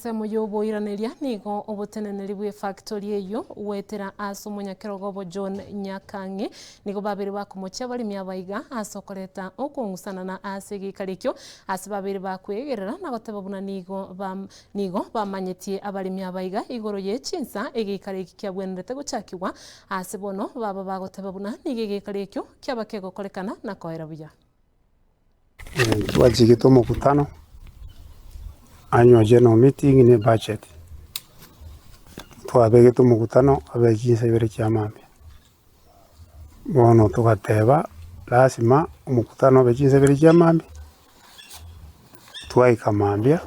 Ensemo y'oboiraneria nigo oboteneneri bw'efactori eyio goetera ase omonyakerogo obo John Nyakang'e nigo babeire bakomochia abaremi abaiga ase okoreta okong'usanana ase egeikaro ekio ase babeire bakwegerera na goteba buna nigo nigo bamanyetie abaremi abaiga igoro ye chinsa egeikaro eki kiabwenerete gochakigwa ase bono baba bagoteba buna nigo egeikaro ekio kiaba kegokorekana na koera buya. Twachigete omokutano, annual general meeting ne ebudget. Twabegete omokutano abe chinsa ibere chia mambia. Bono togateba lasima omokutano obe chinsa ibere chia mambia, twaika mambia,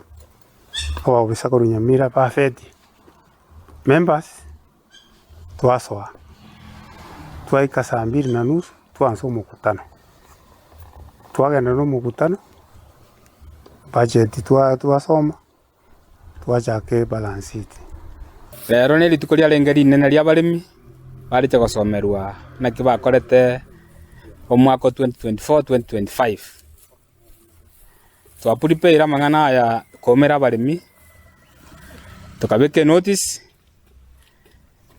abaofisa korwa Nyamira bafeti members. Twasoa, twaika saa mbili na nusu, twansa omokutano. Twagenda na omokutano, budget twasoma, twachaka ebalance sheet. Rero nerituko riarenge rinene ri'abaremi, bareche gosomerwa naki bakorete omwaka o 2024-2025. Twaprepare amang'ana aya koumera abaremi, tokabeka enotice,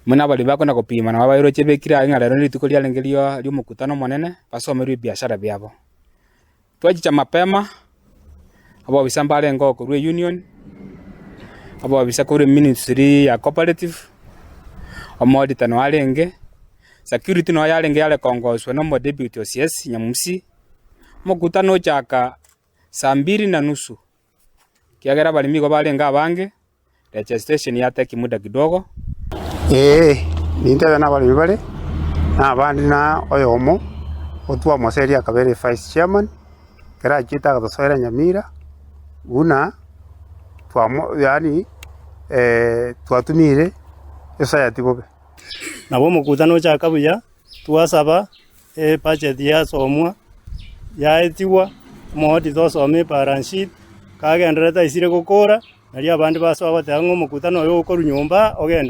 buna abaremi bakona gopima nabo baroche bekire aye ng'a rero nerituko riarenge ria ri'omokutano omonene, basomerwe ebiashara biabo. Twachicha mapema, abobisa mbarenge oo korwa eunion, abobisa korwa eministry ya cooperative, omoauditor noo arenge, security noo yarenge yare kongoswa na omodeputy OCS Nyamusi. Omokutano ochaka saa mbili na nusu, ekiagera abaremi igo barenge abange, registration ya take muda kidogo. Ee, nintebe nabaremi bare, na abande na oyomo otwamoseria akabera evice chairman, ekero achiete agatosoera Nyamira, buna twamo yaani twatumire esociety bobe. Nabo omokutano ochaka buya, twasaba Ebudget yasomwa, yaetigwa, omoaudit osoma ebalance sheet, kagendererete aisire gokora, nario abande basoa goteba ng'a omokutano oyo okorwa nyomba ogende.